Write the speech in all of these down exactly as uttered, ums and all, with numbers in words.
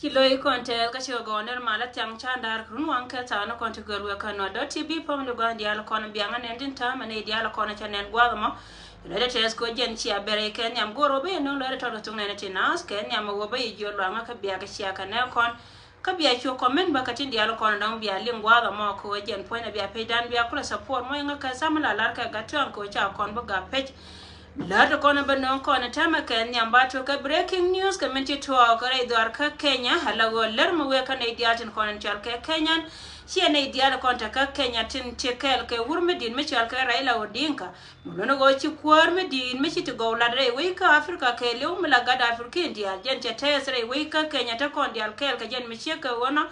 Ci lo̱c kɔn tɛth kä cikɛ gɔw ner malä thiaŋ ca da̱r kɛ run waŋ kɛ thaak ni kɔn ti gör wek kä nɔt dɔ̱ ti bi pɔm ni gua̱n diaal kɔn biaŋä nɛn din täämɛ nɛy diaal kɔn ca nɛn gua̱a̱th ɛmɔ. Lɔcdɛ tɛth kɛ ɣöö jɛn cia bɛr kɛ nhiam go̱o̱r ɣöö bä yɛ nöŋ lɔcdɛ tɔt kɛ thuk nɛn tin naath kɛ nhiam ɣöö bä yɛ jiöl luaŋä kä bia kɛ cia kɛ nɛ kɔn. Kä bia cu kɔmin bä kä tin diaal kɔn dɔ̱ŋ bia liŋ gua̱a̱th ɛmɔ kɛ ɣöö jɛn puɔ̱nydɛ bia pecdan bia kulɛ support mɔ iŋä kɛ tha̱a̱m mi la lar kɛ gat tɔ̱ɔ̱ŋ kɛ ɣöö ca kɔn bä gap pec. Lät kɔn bä nöŋ kɔn täämɛ kɛ nhiam ba tuɔk kɛ breaking news kɛ min ci tuɔɔk kɛ rɛy dhuaar kä Kenya. Ala ɣöö lär mi wëë kä nɛy diaal tin kɔn in cɔal kɛ Kenyan. Ciɛ nɛy diaal kɔn te kä Kenya tin ci kɛɛl kɛ wur mi di̱t mi cɔal kɛ Raila Odinga. Mi luɔ̱n ɣöö ci kuäär mi di̱i̱t mi ci ti gɔw lat rɛy wec kä Africa kɛɛliw mi la gat African diaal jɛn cɛ tɛɛth rɛy wec kä Kenya te kɔn diaal kɛɛl kɛ jɛn mi ciek kɛ ɣöö nɔ.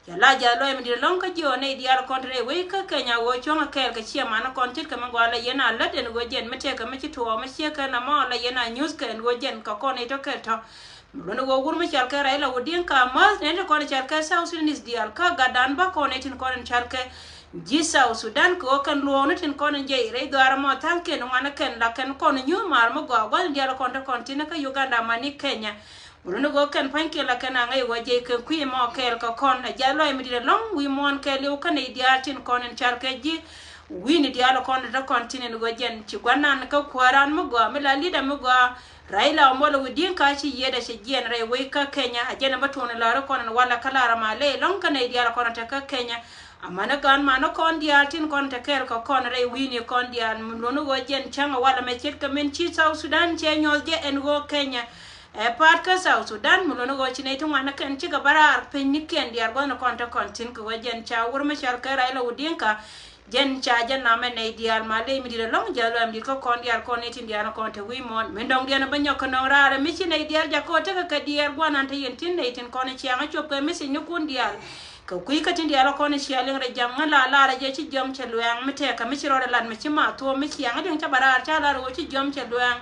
Cɛ la jath luɔc mi di̱t ɛlɔ̱ŋ kä jiɛ ɣöö nɛy diaal kɔn te rɛy wec kä Kenya ɣöö cuɔ̱ŋ kɛɛl kɛ ciɛ man kɔn tit kɛ mi gɔaa la yɛn a lät ɛn ɣöö jɛn mi tëëkɛ mi ci tuɔɔk mi ciek kɛ nɔmɔ la yɛn a nyuth kɛ ɛn ɣöö jɛn kɛ kɔn nɛy tɔ̱ kɛɛl tɔ̱. Mi luɔ̱n ɣöö wur mi cɔal kɛ Raila Odinga amäth nɛn tin kɔn cɔal kɛ South Sudanese diaal kä gatdan bä kɔn nɛy tin kɔn cɔal kɛ ji̱ South Sudan kɛ ɣöö kɛn luɔ̱ɔ̱kni tin kɔn in jiɛc rɛy dhuaar ɛmɔ tha̱a̱ŋkiɛn ŋuan kɛn la kɛn kɔn nyuuth maar mi gɔaa gua̱thni diaal kɔn te kɔn thi̱n kä Uganda amäni Kenya. Mi luɔ̱n ɣöö kɛn pua̱nykiɛn la kɛn a ŋäc ɣöö jiɛc kɛ kui̱ ɛmɔ kɛɛl kɛ kɔn a jath luɔc mi di̱t ɛlɔ̱ŋ wi̱i̱ muɔ̱ɔ̱n kɛɛliw kä nɛy diaal tin kɔn in cɔal kɛ ji̱ wi̱i̱ni diaal kɔn te kɔn thi̱n in ɣöö jɛn ci gua̱nan kä kuääran mi gɔaa mi la leader mi gɔaa Raila Amolo Odinga ci yiëëdɛ cɛ jiɛɛn rɛy wec kä Kenya a jɛn bä tuɔɔni lääri kɔn in walɛ kä lar ama ley ɛlɔ̱ŋ kä nɛy diaal kɔn te kä Kenya. Amäni gaan mani kɔn diaal tin kɔn te kɛɛl kɛ kɔn rɛy wi̱i̱ni kɔn diaal mi luɔ̱ni ɣöö jɛn cäŋ a walɛ mɛ ce̱tkɛ min ci South Sudan cɛ nyuɔ̱th jɛ ɛn ɣöö Kenya ɛ pa̱a̱t kä South Sudan mi luɔ̱ni ɣöö ci nɛy ti ŋuan ni kɛn cikɛ bä raar piny ni kiɛn diaal gua̱thni kɔn te kɔn thi̱n kɛ ɣöö jɛn ca wur mi cɔal kɛ Raila Odinga. Jɛn ca jɛ namɛ nɛy diaal ma ley mi di̱t ɛlɔ̱ŋ jath luac mi di̱t kä kɔn diaal kɔn nɛy tin diaal kɔn te wi̱i̱ muɔ̱ɔ̱n. Min dɔ̱ŋ diɛn bä nyɔk kɛ nɔŋ raarɛ mi ci nɛy diaal jakä ɣöö tekɛ kɛ diɛɛr gua̱nan te yɛn tin nɛy tin kɔn ciaŋä cop kɛ message ni kun diaal. Kɛ kui̱ kä tin diaal kɔn cia liŋ rɛ ja̱ŋ ŋä la lar jɛ ci jiɔm cɛ luɛɛŋ mi tɛɛkä mi ci rɔɔdɛ lat mi ci ma thuɔ̱ɔ̱m mi ciaŋä diɛŋ ca bä raar ca lar ɣöö ci jiɔm cɛ luɛɛŋ.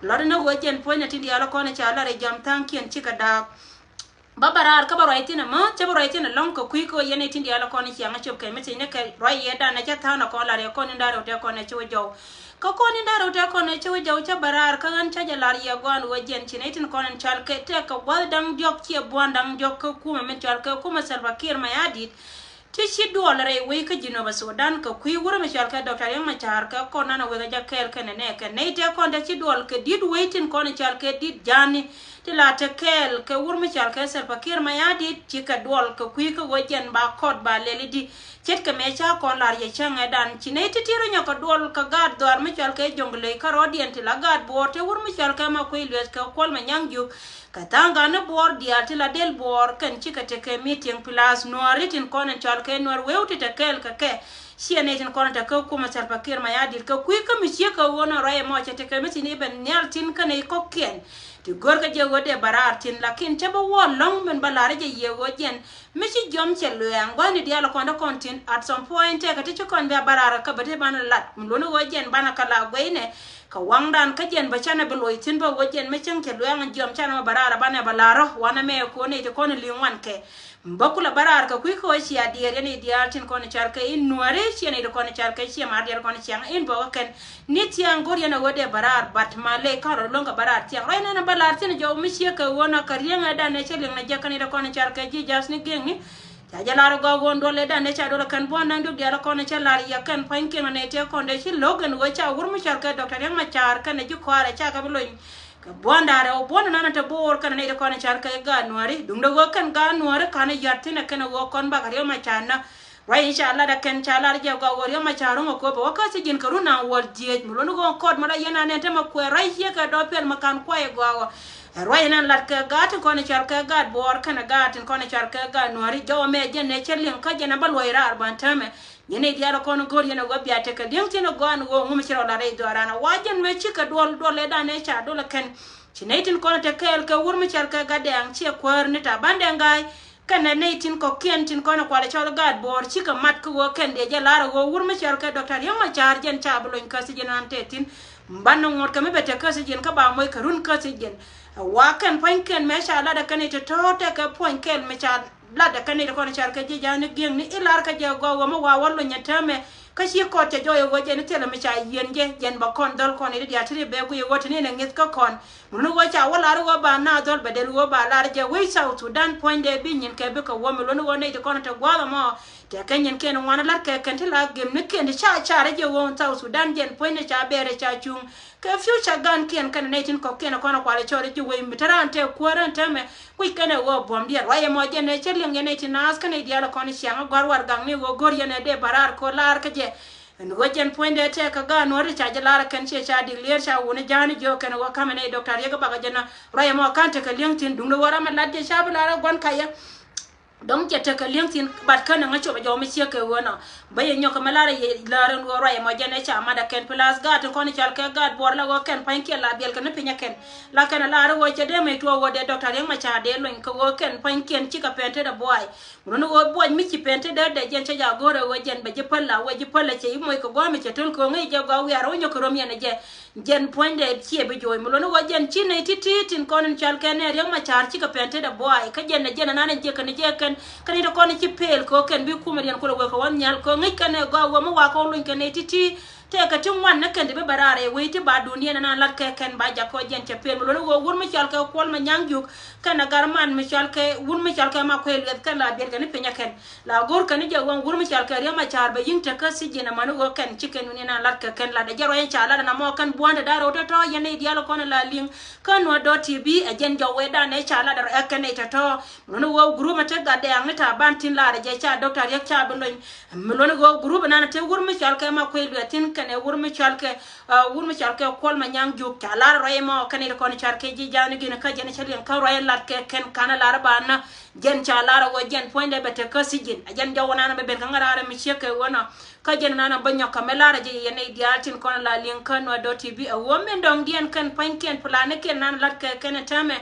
Lɔt ni ɣöö jɛn puɔ̱nynɛ tin diaal kɔn ca lar rɛ jiɔm tha̱a̱ŋkiɛn cikɛ da̱a̱k. Bä bä raar kä bä ruac thi̱n ɛmä cä bä ruac thi̱n ɛlɔ̱ŋ kɛ kui̱ kä yɛn ɛ tin diaal kɔn ciaŋ cop kɛ mi thi̱n ni kɛ ruac yɛ dan ɛ cä tha̱a̱n ɛ kɔn lar yɛ kɔn in da̱r rɛw tɛ kɔn ɛ ci wä jɔw. Kä kɔn in da̱r rɛw tɛ kɔn ɛ ci wä jɔw cä bä raar kä ɣän cä jɛ lar yɛ gɔaan wä jiɛn ci nɛy tin kɔn in cɔal kɛ tɛk kɛ gua̱th da̱ŋ diɔ̱k ciɛ buan da̱ŋ diɔ̱k kä kumɛ min cɔal kɛ kumɛ Salva Kiir Mayardit. Ti ci duɔl rɛy wec kä Jinub Sudan kɛ kui̱ wurɛ mi cɔal kɛ Doctor Riek Machar kɛ kɔn nan a wekɛ jɛ kɛɛl kɛnɛ nɛ kɛ nɛy tɛ kɔn tɛ ci duɔl kɛ di̱t wec tin kɔn cɔal kɛ di̱t ja̱a̱ni. Ti la te kɛɛl kɛ wur mi cɔal kɛ Salva Kiir Mayardit ci kɛ duɔl kɛ kui̱ kä ɣöö jɛn ba kɔt ba lɛl i̱di. Ce̱tkɛ mëë ca kɔn lar yɛ cäŋɛ dan ci nɛy ti ti rɔ nyɔk kɛ duɔl kɛ gaat dhɔaar mi cɔal kɛ Jonglei kä rɔɔdiɛn ti la gaat Buɔɔr te wur mi cɔal kɛ Makuei Lueth kɛ Kuɔl Manyaŋ Juuk. Kɛ tha̱a̱ŋ gat ni Buɔɔr diaal ti la del Buɔɔr kɛn cikɛ tekɛ meeting plus Nuääri tin kɔn in cɔal kɛ Nuäär weu ti te kɛɛl kɛ kɛ. Ciɛ nɛy tin kɔn in te kä kumɛ Salva Kiir Mayardit kɛ kui̱ kä mi ciek kɛ ɣöö nɔ ruac ɛmɔ cɛ tekɛ mi thi̱n i̱ ben nhial thi̱n kä nɛy kɔ̱kiɛn. Ti görkɛ jɛ ɣöö dee bä raar thi̱n lakin cä bä wä lɔ̱ŋ min bä la̱r jɛ yɛ ɣöö jɛn mi ci jiɔm cɛ luɛɛŋ gua̱thni diaal kɔn te kɔn thi̱n at some point tɛkɛ ti ci kɔn bia bä raar kä bä ti banɛ lat mi luɔ̱ni ɣöö jɛn banɛ kɛ la guɛcnɛ. Kɛ waŋdan kä jɛn bä canɛ bi luɔc thi̱n bä wä jɛn mi cäŋ cɛ luɛɛŋ jiɔm canɛ mɛ bä raar banɛ bä la̱rä wanɛ mɛ ko̱n nɛy ti kɔn li̱ŋ wan kɛ. Bä kulɛ bä raar kɛ kui̱ kä wä cia diɛɛr yɛn i̱ diaal tin kɔn i̱ car kɛ in Nuääri ciɛ nɛy ti kɔn i̱ car kɛ ciɛ mar diaal kɔn i̱ ciaŋ in bä wä kɛn. Ni thiaŋ go̱r yɛn a wä dee bä raar but ma ley ka̱n rɔ lo̱ŋ kɛ bä raar thiaŋ ruac nɛn a bä la̱r thi̱n jɔw mi ciek kɛ ɣöö na kɛ riäŋ ɛ dan ɛ cä liŋ na jɛ kɛn i̱ ti kɔn i̱ car kɛ ji̱ ja̱th ni gi̱eŋni. Ca jɛ lar ɛ gɔaa ɣöö duɔl ëëdan ëë ca duɔl ɛ kɛn buɔ̱n da̱ŋ diɔ̱k diaal ɛ kɔn ɛ cä lar yɛ kɛn pua̱nykiɛn ɛ nɛy tëë kɔn dee ci lo̱k ɛn ɣöö ca wur mi cɔal kɛ Doctor Riek Machar kɛn ɛ ji̱ kɔaarɛ ca kɛ bi lony. Kɛ buɔ̱n da̱a̱r ɛ ɣöö buɔ̱n ɛ nanɛ te bo̱o̱r kɛn ɛ nɛy tëë kɔn ɛ cɔal kɛ gaat Nuääri duundɛ ɣöö kɛn gaat Nuääri ka̱n ɛ yɔ̱a̱t thi̱n ɛ kɛn ɛ ɣöö kɔn bakɛ Riek Machar nä. Ruac in ca lat ɛ kɛn ca lar jɛ gɔaa ɣöö Riek Machar ro̱ŋ ɛ köpɛ wä kä thi̱ji̱n kɛ run an wäl dhieec mi luɔ̱n ɣöö kɔɔt mɔ la yɛn anɛn te mɛ kuɛ ruac ciek kɛ dɔ̱ɔ̱p piɛl mɛ ka̱n kuay ɛ gɔaa ɣöö. Ɛ ruac in an lat kɛ gaat tin kɔn ɛ cɔal kɛ gaat Buɔɔr kɛnɛ gaat tin kɔn ɛ cɔal kɛ gaat Nuääri jɔwä mɛ jɛn ɛ cä liŋ kä jɛn ɛ bä luɔc raar ban täämɛ. Yɛn nɛy diaal ɛ kɔn go̱o̱r yɛn ɛ wä bia tekɛ li̱eŋ thi̱n ɛ gɔaa ɛn ɣöö ŋu mi ci rɔ lat rɛy dhuaaran ɛ wa jɛn mɛ cikɛ duɔl duɔl ëëdan ëë ca duɔl ɛ kɛn. Ci nɛy tin kɔn ɛ te kɛɛl kɛ wur mi cɔal kɛ gat Dɛɛŋ ciɛ kuäär ni Taban Dɛŋ Ga̱a̱c. Kɛnɛ nɛy tin kɔ̱kiɛn tin kɔn ɛ kualɛ cɔl gaat Buɔɔr cikɛ mat kä ɣöö kɛn dee jɛ lar ɛ ɣöö wur mi cɔal kɛ Doctor Riek Machar jɛn ca bi lony kä thi̱ji̱n an tɛth thi̱n. Banɛ ŋot kɛ mi bɛ te kä thi̱ji̱n kä ba moc kɛ run kä thi̱ji̱n. Ɛ wa kɛn pua̱nykiɛn mëë ca lat ɛ kɛn i̱ te tɔ̱ɔ̱t tɛkɛ puɔ̱ny kɛl mi ca lat ɛ kɛn i̱ te kɔn ɛ car kɛ ji̱ ja̱a̱n ni gi̱eŋni i̱ lar kä jɛ gɔaa ɣöö mi wa wä lony ɛ täämɛ. Kä ci kɔt cɛ jɔɔc ɛ ɣöö jɛn i̱ thilɛ mi ca yieen jɛ, jɛn bɛ kɔn dhɔl kɔn i̱ di diaal ti ri bɛ guic ɛ ɣöö te ni nɛ ŋi̱th kä kɔn. Mun ni ɣöö ca wä lar i̱ ɣöö ba naath dhɔl bɛ del ɣöö ba lar jɛ wec South Sudan puɔ̱nydɛ bi nyin kɛ bikɛ wä mi luɔ̱n i̱ ɣöö nɛy ti kɔn te gua̱a̱th ɛmɔ. Tɛkɛ nyin kiɛn ŋuan i̱ la̱t kɛ kɛn ti la gem ni kiɛn ti ca car i̱ jɛ ɣöö South Sudan jɛn puɔ̱nydɛ ca bɛɛr i̱ ca cuŋ. Kɛ future gan kiɛn kɛn nɛy tin kɔ̱kiɛn kɔn kualɛ cɔɔr i̱ ji̱ wec mi te raan te kuäär ɛn täämɛ. Kui̱c kɛn ɛ ɣöö buɔ̱m diɛɛr ruac ɛmɔ jɛn ɛ cä liɛŋ yɛn nɛy ti naath kä nɛy diaal kɔn ciaŋ ɛ gɔ̱a̱r warɛgakni ɣöö go̱r yɛn ɛ dee bä raar ko̱ laar kä jɛ. Ɛn ɣöö jɛn puɔ̱nydɛ tɛk kä gaat nuɔ̱ɔ̱ri ca jɛ laar ɛ kɛn ciɛ ca dik lier ca wuni ja̱a̱ni jiök kɛn ɛ ɣöö ka̱mɛ nɛy doctor Riek ɛ bakɛ jɛn ɛ ruac ɛmɔ ka̱n tekɛ liɛŋ thi̱n duundɛ ɣöö ram ɛ lat jɛ ca bi laar ɛ gua̱n kayɛ. Dɔ̱ŋ cɛ tekɛ li̱eŋ thi̱n, but känɛ ŋäc cop ɛ jɔw mi ciek kɛ ɣöö nɔ. Bä yɛ nyɔk kɛ mi lar ɛ yɛ lär ɛn ɣöö ruac ɛmɔ jɛn ɛ ca mat ɛ kɛn, plus gaat tin kɔn i̱ cɔal kɛ gaat buɔr la ɣöö kɛn pa̱nykiɛn la biɛl kɛ ni piny ɛ kɛn. La kɛn ɛ lar ɛ ɣöö cɛ dee mec tuɔɔk ɣöö dee doctor Riek Machar dee lony kɛ ɣöö kɛn pa̱nykiɛn cikɛ pɛn tetdɛ buay. Mun ni ɣöö buɔc mi ci pɛn tetdɛ dee jɛn cɛ jaak go̱o̱r ɛ ɣöö jɛn bɛ ji̱ päl la wee ji̱ päl la cɛ i̱ moc kɛ gua̱a̱m i̱ cɛ töl kɛ ɣöö ŋäc jɛ gɔaa wiaar ɣöö nyɔk kɛ röm yɛn ɛ jɛ. Jɛn puɔ̱nydɛ ciɛ bi jo̱o̱c mi luɔ̱n i̱ ɣöö jɛn ci nɛy ti̱ti̱ tin kɔn in cɔal kɛ nɛy Riek Machar cikɛ pɛn tetdɛ buay. Kä jɛn ɛ jɛn ɛnan in jiɛk kɛn jiɛk kɛn. Kä nɛy ti kɔn in ci pel kɛ ɣöö kɛn bi kumɛ diɛn kulɛ wek kɛ wä nhial kɛ ɣöö ŋäc kɛn ɛ gɔaa ɣöö mi wakɛ wä luny kɛ nɛy ti̱ti̱. Tëëkɛ ti ŋuan ni kɛn ti bi bɛ raar ɛ wec ti ba duundiɛn ɛnan lat kɛ kɛn ba jak kɛ ɣöö jɛn cɛ pel mi luɔ̱n i̱ ɣöö wur mi cɔal kɛ Kuɔl Manyang Juuk. Kɛn ɛ gar man mi cɔal kɛ wur mi cɔal kɛ Makuei Lueth kɛn la biɛt kɛ ni piny ɛ kɛn. La go̱r kɛn i̱ jɛ ɣöö wur mi cɔal kɛ Riek Machar bɛ yi̱ŋ te kä sijin amäni ɣöö kɛn ci kɛn wi̱ni na lat kɛ kɛn lat ɛ jɛ ruac in ca lat ɛn amɔ kɛn buɔ̱n te da̱r ɣöö tɔ̱tɔ̱ yɛn nɛy diaal kɔn la li̱ŋ. Kä Nuer dot T V ɛ jɛn jɔw wee dan ɛ ca lat ɛ kɛn nɛy tɔ̱tɔ̱. Mun ni ɣöö gurup ɛ te gat dɛɛŋ ni ta̱a̱ ban tin lar ɛ jɛ ca doctor Riek ca bi lony. Mi luɔ̱n i̱ ɣöö gurup ɛnan ɛ te wur mi cɔal kɛ Makuei Lueth thi̱n kɛn ɛ wur mi cɔal kɛ, ah, wur mi cɔal kɛ Kuɔl Manyang Juuk ca lar ruac ɛmɔ kɛn nɛy ti kɔn car kɛ ji̱ ja̱a̱ni gi̱n kä jɛn cä liɛŋ kä ruac in lat kɛ kɛn ka̱n ɛ lar ɛ ba nä. Jɛn ca lar ɛ ɣöö jɛn puɔ̱nydɛ bɛ tek kä sijin. Ɛ jɛn jɔw ɛnan ɛ bɛ ben kä ŋäraar ɛ mi ciek kɛ ɣöö nɔ. Kä jɛn ɛnan ɛ bä nyɔk kä mi lar ɛ jɛ yɛn nɛy diaal tin kɔn la liŋ kä Nuer dot T V ɛ ɣöö min dɔ̱ŋdiɛn kɛn pa̱nykiɛn planikiɛn ɛnan lat kɛ kɛn ɛ täämɛ.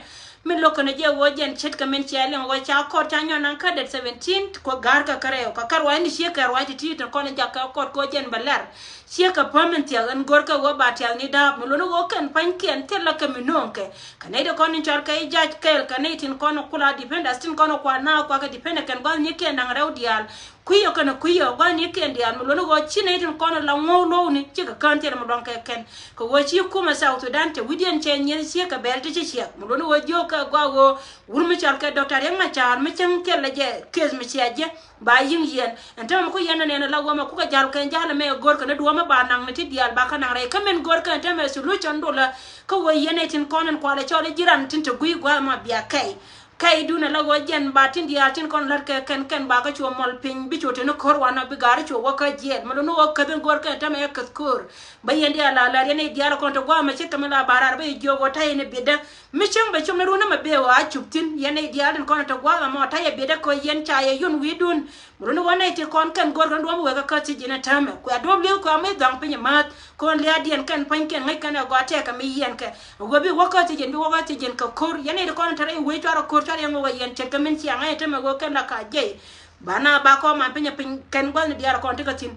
Min lo̱k kɛn ɛ jɛ ɣöö jɛn ce̱tkɛ min cia liŋ ɣöö ca kɔt ca nyɔn naŋ kä det seventeen kɛ ga̱r kɛ kärɛw kɛ kɛ ruac ni ciek kɛ ruac ti̱ti̱ tin kɔn ɛ jak kɛ kɔt kɛ ɣöö jɛn bɛ lɛr. Ciek kɛ päm min thia̱k ɛn go̱r kɛ ɣöö ba thia̱k ni da̱a̱p mi luɔ̱n ɣöö kɛn pa̱nykiɛn thil la kɛ mi nööŋkɛ. Kɛ nɛy ti kɔn in cɔal kɛ i̱ jac kɛɛl kɛ nɛy tin kɔn kula defenders tin kɔn kua naath kua kɛ defender kɛn gua̱th ni kiɛn da̱ŋ rɛw diaal. Kui̱ ɔ kɛnɛ kui̱ ɔ gua̱n ni kiɛn diaal mi luɔ̱n ɣöö ci nɛy tin kɔn la ŋuɔ̱k luɔ̱kni cikɛ kään thil mi luɔ̱ŋ kɛ kɛn. Kɛ ɣöö ci kumɛ South Sudan te wi̱cdiɛn cɛ nyieth ciek kɛ bɛl ti ci ciɛk mi luɔ̱n ɣöö jiök kɛ gɔaa ɣöö wur mi cɔal kɛ Doctor Riek Machar mi cäŋ thil lɛ jɛ case mi cia jɛ ba yi̱ŋ yɛn. Ɛn täämɛ mi ku yɛn nɛn la wä mɛ kukɛ ja̱l kɛn ja̱l mɛ go̱r kɛn duɔ̱ɔ̱mɛ ba naŋ ni ti diaal ba kä naŋ rɛy kä min go̱r kɛn täämɛ solution dolä. Kä ɣöö yɛn nɛy tin kɔn in kualɛ cɔl i̱ ji̱ ran tin te gui̱i̱ gua̱a̱th ma bia kɛy. Kɛy dun ala ɣöö jɛn ba tin diaal tin kɔn la̱t kɛ kɛn kɛn ba kä cuɔ mɔl piny bi cuɔ teni ko̱r wanɔ bi gaari cuɔ wä kä jiɛɛt mi luni ɣöö käth in go̱r kɛ tämɛ ɛ käth ko̱r. Bä yɛn diaal la lɛr yɛn i̱ diaal kɔn te gua̱a̱th mɛ ce̱t kɛ mi la ba raar bä i̱ jiök ɣöö ta̱yɛ ni bi̱dä. Mi cäŋ bɛ cum ni run ni mɛ bee ɣöö a cup thi̱n yɛn i̱ diaal tin kɔn te gua̱a̱th ɛmɔ ta̱yɛ bi̱dä kɛ yɛn ca yɛ yun wi̱i̱dun. Mi run ni ɣöö nɛy ti kɔn kɛn go̱r kɛn duɔ̱ɔ̱m wek kä kä thiec ji̱n ɛ täämɛ kuɛ duɔ̱ɔ̱p li̱eeth kuɛ mi dhɔaŋ piny ɛ määth. Kɔn lia̱a̱ diɛn kɛn pa̱ny kɛn ŋäc kɛn ɛ gɔaa tɛɛkɛ mi yiɛn kɛ. Ɣöö bi wäkä thiec ji̱n bi wäkä thiec ji̱n kɛ ko̱r yɛn i̱ ti kɔn te rɛy wec cuarɛ ko̱r cuarɛ yɛn ŋökɛ yɛn ce̱tkɛ min cia ŋäc ɛ täämɛ ɣöö kɛn la ka jiɛc. Ba na ba kɔn man piny ɛ piny kɛn gua̱thni diaal kɔn tekɛ thi̱n.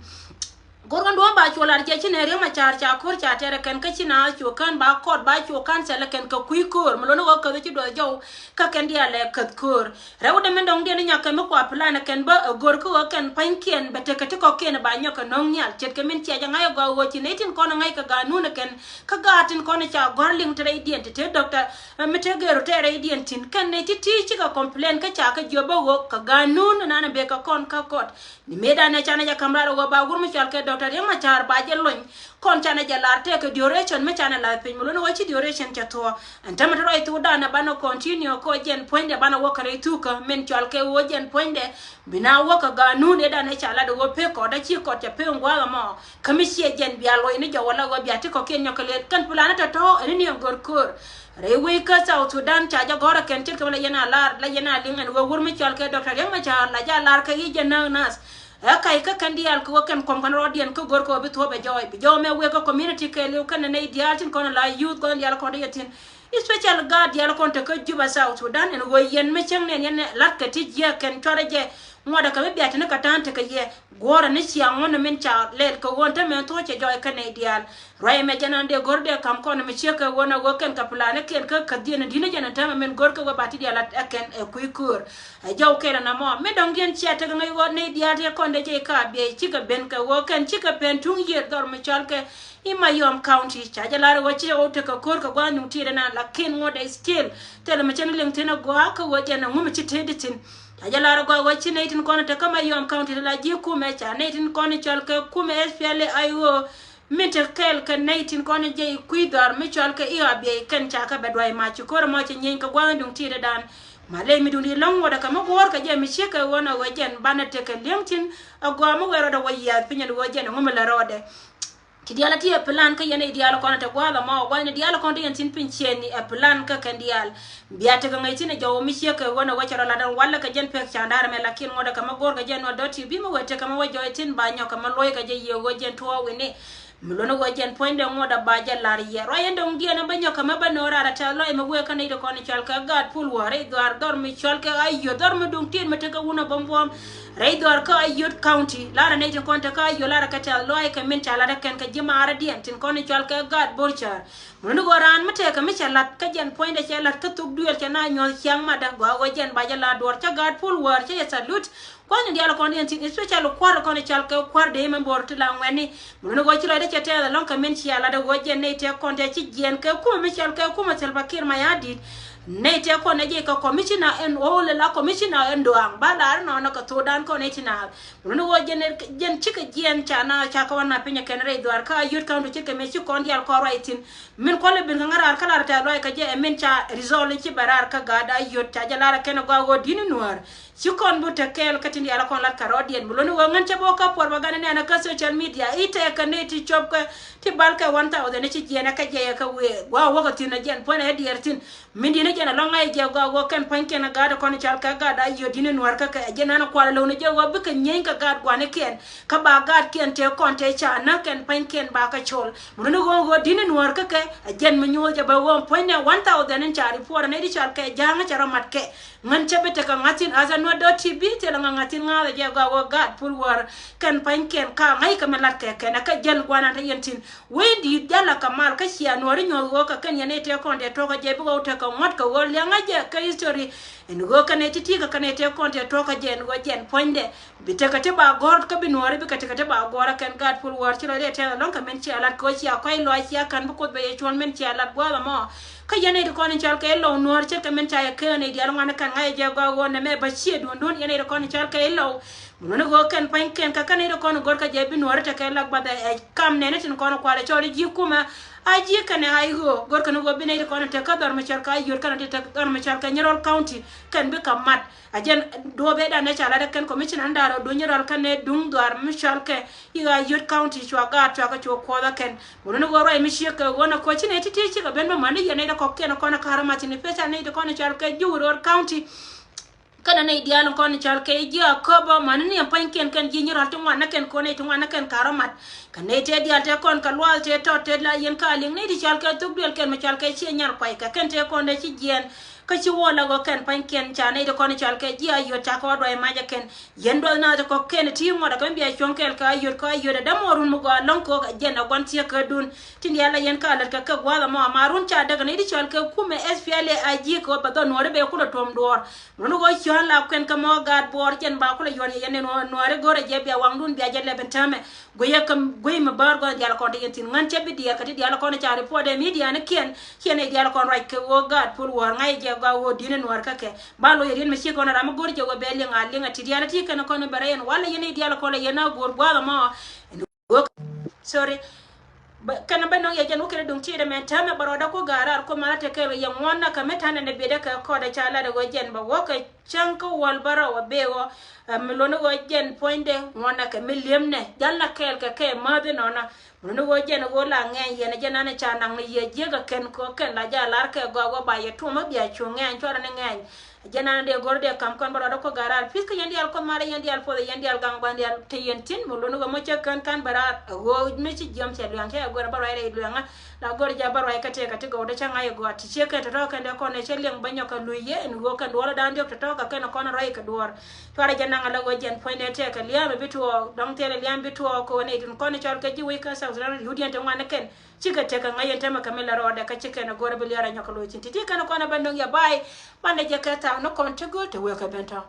Go̱r kɛn duɔ̱ɔ̱m ba cuɔ lar jiɛc ci nɛ Riek Machar ca ko̱r ca tɛrɛ kɛn kä ci na cuɔ kään ba kɔt ba cuɔ kään thɛlɛ kɛn kɛ kui̱ ko̱r mi lo̱ni ɣöö käth ci duɔth jɔw. Kä kɛn diaal lɛ käth ko̱r. Rɛwdɛ min dɔ̱ŋdiɛn i̱ nyakɛ mi kua plan ɛ kɛn bä ɛ go̱r kä ɣöö kɛn pa̱nykiɛn bɛ tekɛ ti kɔ̱kiɛn ɛ ba nyɔk kɛ no̱o̱ŋ nhial ce̱tkɛ min cia jɛ ŋa̱c ɛ gɔaa ɣöö ci nɛy tin kɔn ɛ ŋa̱c kɛ ga̱a̱nun ɛ kɛn. Kä gaat tin kɔn ɛ ca gɔ̱a̱r liŋ te rɛydiɛn ti te doctor, ɛ mi te gɛɛr ɔ te rɛydiɛn tin kɛn nɛy ti̱ti̱ cikɛ complain kä ca kɛ jiɔp bä ɣöö kɛ ga̱a̱nun ɛ nanɛ bëë kɛ kɔn kä kɔt. Ni mëëdan ɛ canɛ jɛ ka̱m raar ɛ ɣöö ba wur mi cɔal kɛ Doctor Riek Machar ba jɛ lony. Kɔn canɛ jɛ lar tëëkɛ duration mi canɛ la̱th piny mi luɔ̱ni ɣöö ci duration cɛ thuɔ̱ɔ̱. Ɛn täämɛ te ruac thukdan ɛ banɛ continue kɛ ɣöö jɛn puɔ̱nydɛ banɛ wä kɛ rɛy thukä min cɔal kɛ ɣöö jɛn puɔ̱nydɛ. Bi na wä kɛ ga̱a̱nun ëëdan ɛ ca lat ɛ ɣöö pek kɔt a ci kɔt cɛ pek in gua̱a̱th ɛmɔ. Kä mi ciɛ jɛn bia luɔ̱c ni jɔw wala ɣöö bia ti kɔ̱kiɛn nyɔk kɛ lëët kɛn plan tɔ̱tɔ̱ ɛn ni ni ɛn go̱r ko̱r. Rɛy wec kä South Sudan ca jɛ gɔ̱rä kɛn ce̱tkɛ mi la yɛn a lar la yɛn a liŋ ɛn ɣöö wur mi cɔal kɛ Doctor Riek Machar la jɛ a lar kɛ i̱ jɛ näk nath. Ɛ kac kä kɛn diaal kɛ ɣöö kɛn kuɔm kɛn rɔɔdiɛn kä go̱r kɛ ɣöö bi thuɔ̱ɔ̱p ɛ jɔɔc bi jɔw mɛ wek kä community kɛɛliw kɛn nɛy diaal tin kɔn la youth gɔn diaal kɔn yɛ thi̱n. Especial gaat diaal kɔn te kä Juba South Sudan ɛn ɣöö yɛn mi cäŋ nɛn yɛn la̱tkɛ ti jiääk kɛn cuarɛ jɛ. Ŋuɔ̱tdɛ kɛ mi bia te ni kɛ ta̱a̱n tekɛ yɛ guɔ̱ɔ̱rɛ ni cia ŋuɔ̱n ni min ca lɛl kɛ ɣöö ɛn te mɛ thuɔ̱ɔ̱c cɛ jɔɔc kä nɛy diaal. Ruac mɛ jɛn an dee go̱r dee kam kɔn mi ciek kɛ ɣöö na ɣöö kɛn kɛ plan kiɛn kä kädhiɛn di̱n jɛn an täämɛ min go̱r kɛ ɣöö ba ti diaal a kɛn ɛ kui̱ köör. Ɛ jɔw kɛl ɛn amɔ mi dɔ̱ŋ diɛn cia tek ŋäc ɣöö nɛy diaal ti kɔn dee jɛ i̱ ka biɛy cikɛ ben kɛ ɣöö kɛn cikɛ ben tuŋ yiër dhɔr mi cɔal kɛ i̱ Mayom County. Ca jɛ lar ɣöö ci ɣöö tek kɛ ko̱r kɛ gua̱a̱th nuŋ tiɛɛt ɛnan lakin ŋuɔ̱t ɛ still thilɛ mi cɛn liŋ thi̱n ɛ gua̱a̱ kä ɣöö jɛn ɛŋu mi ci tëëdi thi̱n. Ca jɛ lar ɛ gua̱a̱ ɣöö ci nɛy tin kɔn tek kä Mayom County ti la ji̱ kumɛ ca nɛy tin kɔn cɔal kɛ kumɛ S P L A I O. Min te kɛɛl kɛ nɛy tin kɔn jɛ i̱ kui̱ dhɔr mi cɔal kɛ i̱ a biɛy kɛn ca kɛ bɛ duay mac ci ko̱r ɛmɔ cɛ nyieny kɛ gua̱a̱th duŋ ti̱i̱t ɛ dan. Ma ley mi duŋ di lɔ̱ŋ ŋuɔ̱t ɛ kɛ mi guɔ̱ɔ̱r kɛ jɛ mi ciek kɛ ɣöö na ɣöö jɛn banɛ tekɛ li̱eŋ tin ɛ gɔaa mi wee rɔɔdɛ wä yiath piny ɛn ɣöö jɛn ɛŋu mi lɛ rɔɔdɛ. Ti diaal a ti ɛ plan kä yɛn ɛ diaal kɔn ɛ te gua̱a̱th ɛmɔ gua̱a̱th ni diaal kɔn ti yɛn tin piny ciëëni ɛ plan kä kɛn diaal. Bia tekɛ ŋäc thi̱n ɛ jɔw mi ciek kɛ ɣöö na ɣöö cɛ rɔ lat ɛn walɛ kɛ jɛn pek ca da̱r ɛmɛ lakin ŋuɔ̱t ɛ kɛ mi guɔ̱ɔ̱r kɛ jɛn ɣöö dɔ̱t ti bi mi wee tekɛ mi wä jɔɔy thi̱n ba nyɔk kɛ mi luɔ̱c kɛ jɛ yiëë ɣöö jɛn tuɔɔk wi̱ni. Mi luɔ̱n ɣöö jɛn puɔ̱nydɛ ŋuɔ̱t a ba jɛ la̱r yɛ ruac ɛn dɔ̱ŋ diɛn ɛn bä nyɔk kɛ mɛ bä no̱o̱r raar a tɛth lɔc mi wëë kä nɛy ti kɔn cɔal kɛ gaat pul wäär rɛy dhuaar dhɔr mi cɔal kɛ Ayod dhɔr mi duŋ tiet mi tekɛ wun a bäm buɔ̱m. Rɛy dhuaar kä Ayod County lar a nɛy ti kɔn te kä Ayod lar a kɛ tɛth lɔc kɛ min ca lat ɛ kɛn kɛ ji̱ maarä diɛn tin kɔn cɔal kɛ gaat Borcar. Mi luɔ̱n ɣöö raan mi tekɛ mi cɛ la̱t kä jɛn puɔ̱nydɛ cɛ la̱t kä thuk duëël cɛ na nyuɔ̱th ciaŋ matdä gɔaa ɣöö jɛn ba jɛ la̱r duɔ̱ɔ̱r cä gaat pul wäär cä yɛ thalut. Kua̱ny ni diaal kɔn diɛn thi̱n especially kua̱r kɔn i̱ cal kɛ kua̱r dee mɛ bor ti la ŋuɛ̈tni. Mi luɔ̱n i̱ ɣöö ci lɔcdä cɛ tɛɛth ɛlɔ̱ŋ kɛ min cia lat i̱ ɣöö jɛn nɛy tëë kɔn tëë ci jiɛɛn kɛ kumɛ mi cal kɛ kumɛ Salva Kiir Mayardit. Nɛy tëë kɔn ɛ jɛ kɛ commissioner ɛn ɣöö lɛ la commissioner ɛn doaŋ ba lar inɔnɔ kɛ thokdan kɔn i̱ ti naath. Mi luɔ̱n i̱ ɣöö jɛn jɛn cikɛ jiɛɛn ca na ca kɛ wä na piny ɛ kɛn rɛy dhuaar kä Ayod County cikɛ mëë ci kɔn diaal kɔn ruac thi̱n. Min kuɔl i̱ bin kɛ ŋa̱ raar kä lar tɛ̈th lɔaac kɛ jɛ ɛ min ca result i̱ ci bɛ raar kä gaat Ayod ca jɛ lar ɛ kɛn ɛ gɔaa ɣöö di̱t ni nuäär. Ci kɔn bi te kɛɛl kä tin diaal kɔn lat kɛ rɔɔdiɛn mi luɔ̱n i̱ ɣöö ŋän cä bi wä kä puɔr bä ganɛ nɛn kä social media i̱ tɛɛkɛ ni ti cop kɛ ti bal kɛ one thousand i̱ ci jiɛɛn ɛ kɛ jiɛc ɛ kɛ wëë gua̱a̱ wäkɛ thi̱n ɛ jiɛn puɔ̱n ɛ diɛɛr thi̱n. Min di̱n ɛ jɛn ɛ lɔŋ ŋa̱c ɛ jɛ gua̱a̱ ɣöö kɛn pa̱ny kɛn ɛ gaat ɛ kɔn i̱ cal kɛ gaat Ayod di̱t ni nuäär kä kɛ ɛ jɛn ɛn ɛ kual ɛ lo̱w ni jɛ ɣöö bikɛ nyieny kɛ gaat gua̱nikiɛn. Kä ba gaatkiɛn tëë kɔn tëë ca näk kɛn pa̱nykiɛn ba kɛ col. Mi luɔ̱n i̱ ɣöö ɣöö di̱t ni nuäär kä kɛ ɛ jɛn mi nyuɔ̱th jɛ bä ɣöö puɔ̱nydɛ one thousand in ca report ɛ nɛy ti cɔal kɛ ja̱a̱ŋ cɛ rɔ mat kɛ. Ŋän cä bi tekɛ ŋa̱thi̱n ath ɛ nuɔ̱t dɔ̱t ti bi thilɛ ŋa̱ ŋa̱thi̱n ŋa̱a̱th ɛ jɛ gɔaa ɣöö gaat pul wäär kɛn pa̱nykiɛn ka ŋa̱ckɛ mi la̱tkɛ kɛn ɛ kɛ jäl gua̱a̱th in te yɛn thi̱n. Wec di̱i̱t jalä kɛ mal kä cia nuääri nyuɔ̱th ɣöö kɛ kɛn yɛn nɛy tëë kɔn tëë tuɔ̱k kä jɛ bikɛ wä tekɛ ŋuɔ̱t kɛ ɣöö liɛŋä jɛ kä history. Ɛn ɣöö kɛn nɛy ti̱ti̱ kɛ kɛn nɛy tëë kɔn tëë tuɔ̱k kä jɛ ɛn ɣöö jɛn puɔ̱nydɛ. Bi tekɛ ti ba gɔ̱r kä bi nuääri bikɛ tekɛ ti ba gɔ̱r ɛ kɛn gaat pul wäär ci lɔcdɛ tɛth ɛlɔ̱ŋ kɛ min cia lat kɛ ɣöö cia kɔ̱a̱c lɔaac cia ka̱n bi Kuoth bɛ yɛ cuɔ̱n min cia lat gua̱a̱th ɛmɔ. Kä yɛn nɛy ti kɔn in cɔal kɛ i̱ Lɔw nuäär ce̱tkɛ min ca yɛ kee nɛy diaal ŋuan ɛ kɛn ŋa̱c ɛ jɛ gɔaa ɣöö nɛmɛ bä cië duundun yɛn nɛy ti kɔn in cɔal kɛ i̱ Lɔw. Mi luɔ̱n i̱ ɣöö kɛn pa̱nykiɛn kä kɛn i̱ ti kɔn i̱ go̱r kä jɛ bi nuääri tekɛ lak bath ɛ kam nɛni tin kɔn i̱ kualɛ cɔl i̱ ji̱ kumɛ. A ji̱ kɛn ɛ a i̱ ɣöö go̱r kɛn i̱ ɣöö bi nɛy ti kɔn i̱ tek kä dhɔr mi cɔl kɛ Ayod kɛn i̱ ti tek dhɔr mi cɔl kɛ Nyirol County kɛn bikɛ mat. A jɛn duɔ̱ɔ̱p ëëdan ɛ ca lat ɛ kɛn commissioner in da̱r ɔ duny Nyirol kɛn ɛ duŋ dhɔaar mi cɔl kɛ i̱ Ayod County cua gaat cua kɛ cu kuɔth ɛ kɛn. Mi luɔ̱n i̱ ɣöö ruac mi ciek kɛ ɣöö nɛ kɔc ci nɛy ti̱ti̱ cikɛ ben bä mani yɛn nɛy ti kɔ̱kiɛn ɛ kɔn ɛ ka̱r ɛ math thi̱n i̱ peth ca nɛy ti kɔn ɛ cɔl kɛ Ji̱ Wuror County. Kɛnɛ nɛy diaal in kɔn in cɔal kɛ ji̱ Aköbä mani ni ɛn pa̱nykiɛn kɛn ji̱ Nyirol ti ŋuan ni kɛn kɔn nɛy ti ŋuan ni kɛn ka̱r ɔ mat. Kɛ nɛy tëë diaal tëë kɔn kɛ luaath tëë tɔt tëë la yɛn ka liŋ nɛy ti cɔal kɛ thuk duël kɛn mi cɔal kɛ ciɛ nyal kuay kɛ kɛn tëë kɔn dee ci jiɛɛn. Kä ci wä la ɣöö kɛn pa̱nykiɛn ca nɛy ti kɔn in cɔal kɛ ji̱ Ayod ca kɛ wä duay mac ɛ kɛn. Yɛn duɔth naath ti kɔ̱kiɛn ti ŋuɔ̱t ɛ kɛ mi bia cuɔ̱ŋ kɛɛl kɛ Ayod kɛ Ayod ɛ dämɔ run mi gɔaa lo̱ŋ ko̱k ɛ jɛn ɛ gua̱n thiek kɛ dun. Tin diaal la yɛn ka lät kɛ kɛ gua̱a̱th ɛmɔ ama run ca däk nɛy ti cɔal kɛ kumɛ S P L A I G kɛ ɣöö bɛ dhɔr nuɔ̱ɔ̱ri bɛ kulɛ tuɔ̱m duɔ̱ɔ̱r. Mun ɣöö cɔ̱ɔ̱n la kuɛn kä mɔ gaat buɔɔr jɛn ba kulɛ yuɔr yɛ yɛn ni nuɔ̱ɔ̱ri go̱rɛ jɛ bia waŋdun bia jɛ lɛp in täämɛ. Guiyɛ kä guiy mi bäär gua̱th diaal kɔn ti yɛn thi̱n ŋän cɛ bi diɛɛr kä ti diaal kɔn ca report ɛ midianikiɛn. Ciɛ nɛy diaal kɔn ruac kɛ ɣöö gaat pul wäär ŋa̱c jɛ gɔaa ɣöö di̱n in nuäär kä kɛ ba loc yɛ riet mi ci kɔn ram mi go̱r jɛ ɣöö bɛ liŋ a liŋ a ti diaal ti kɛn kɔn bɛ rɛ yɛn walɛ yɛn nɛy diaal kɔn lɛ yɛn a go̱r gua̱a̱th ɛmɔ. Wä sorry. Kɛn bä nɔŋ yɛ jɛn wä kɛn duŋ tiɛɛdɛ mɛn täämɛ bä rɔɔdä ku ga̱a̱r raar ku malä tekɛ yɛ ŋuɔ̱n nakä mi ta̱nɛ ni biɛtdɛ kɛ kɔɔdɛ ca latdɛ ɣöö jɛn bä wä kɛ cäŋ kä wäl bä rɔw a bee ɣöö. Mi luɔ̱n ɣöö jɛn puɔ̱nydɛ ŋuɔ̱n nakä mi li̱emnɛ jal na kɛɛl kɛ kɛ määth inɔnɔ. Mi luɔ̱n ɣöö jɛn ɣöö la ŋɛɛny yɛn jɛn nanɛ ca naŋ ni yɛ jiäk ɛ kɛn kɛ kɛn la jaa lar kɛ gɔaa wä ba yɛ tuɔm mi bia cu ŋɛɛny cuarɛ ni ŋɛɛny. Jɛn an dee go̱r dee kam kɔn bä rɔɔdä kɔ ga̱raar pi̱th kä yɛn diaal Kuoth malä yɛn diaal puɔth yɛn diaal gaŋ bä diaal te yɛn tin mi luni ɣöö mɔ cä kän kan bä raar ɛ ɣöö mi ci jiɔm cɛ luɛŋ cɛ ɛ guɛr bä ruac rɛy luɛŋä. La go̱r jɛ bä ruac kä tëëkä ti gɔw dee cä ŋa̱c ɛ gɔaa ti ciek kɛn tɔ̱tɔ̱ kɛn dee kɔn ɛ cä liɛŋ bä nyɔk kɛ luc yɛ ɛn ɣöö kɛn duɔl dan diɔk tɔ̱tɔ̱ kɛ kɛn kɔn ruac kɛ duɔɔr. Cuarɛ jɛ naŋ ala ɣöö jɛn puɔ̱nydɛ tëëkä lia̱a̱m ɛ bi tuɔɔk dɔ̱ŋ thilɛ lia̱a̱m bi tuɔɔk kɛ ɣöö nɛy dun kɔn cɔl kɛ ji̱ wec kä South Sudan Youth yɛn ti ŋuan kɛn cikɛ tekɛ ŋäc yɛn tämɛ kɛ mi la rɔɔdɛ kä ci kɛn ɛ go̱r ɛ bi lia̱a̱r ɛ nyɔk kɛ luc thi̱n ti̱ti̱ kɛn kɔn ɛ bä nöŋ yɛ ba̱a̱y. Banɛ jɛ kɛ thaak ni kɔn ti gööl te wek kɛ ben tɔ̱.